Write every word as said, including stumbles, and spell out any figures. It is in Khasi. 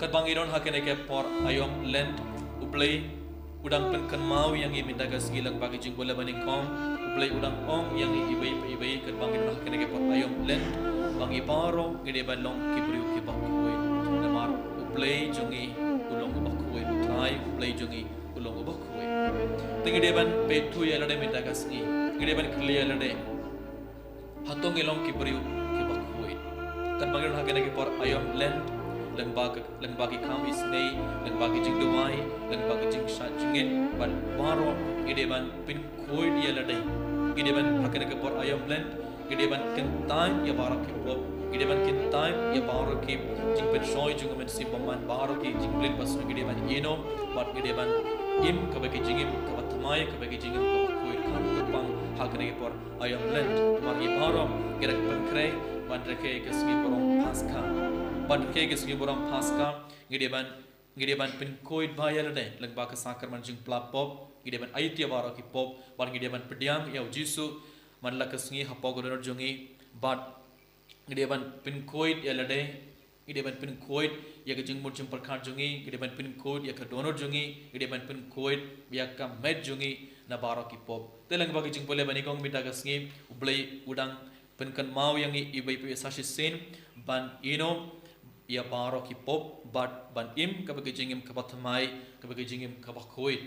Katba ngi don ha kane ka por aïom Lent, U Blei u dang pynkynmaw ïa ngi mynta ka sngi lyngba ki jingpule ba nyngkong. U Blei u dang ong ïa ngi iwei pa iwei katba ngi don ha kane ka por aïom Lent, ba ngi baroh ngi dei ban long ki briew kiba khuid. Namar U Blei jong ngi u long uba khuid, U Trai U Blei jong ngi u long uba khuid. Te ngi dei ban peit thuh ïa lade mynta ka sngi, ngi dei ban khlieh ïa lade. Hato ngi long ki briew kiba khuid? Katba ngi don ha kane ka por aïom Lent, lyngba ka, lyngba ki kam isynei, lyngba ki jingduwai, lyngba ki jingshad jingit, bad baroh ngi dei ban pynkhuid ïa lade. Ngi dei ban ha kane ka por aïom Lent, ngi dei ban kyntait ïa baroh ki pop, ngi dei ban kyntait ïa baroh ki jingpynshoi jong U Mynsiem Bakhuid, baroh ki jingpynbeit, ngi dei ban ïehnoh, bad ngi dei ban im kaba ki jingim kaba thymmai, kaba ki jingim kaba khuid, kaba kyrpang ha kane ka por aïom Lent. Namar ngi baroh ngi dang pynkhreh ban rakhe ka sngi burom Paskha. Ban rakhe ka sngi burom Paskha, ngi dei ban, ngi dei ban pynkhuid bha ïa lade lyngba ka sakramen jingpla pop. Ngi dei ban aiti ïa baroh ki pop, bad ngi dei ban pdiang ïa U Jisu man la ka sngi hapoh ka dohnud jong ngi, bad ngi dei ban pynkhuid ïa lade. Ngi dei ban pynkhuid ïa ka jingmut jingpyrkhat jong ngi, ngi dei ban pynkhuid ïa ka dohnud jong ngi, ngi dei ban pynkhuid ïa ka met jong ngi na baroh ki pop. Te lyngba ki jingpule ba nyngkong mynta ka sngi, U Blei u dang pynkynmaw ïa ngi iwei pa iwei sa shisien ban ïehnoh ïa baroh ki pop, bad ban im kaba ki jingim kaba thymmai, kaba ki jingim kaba khuid.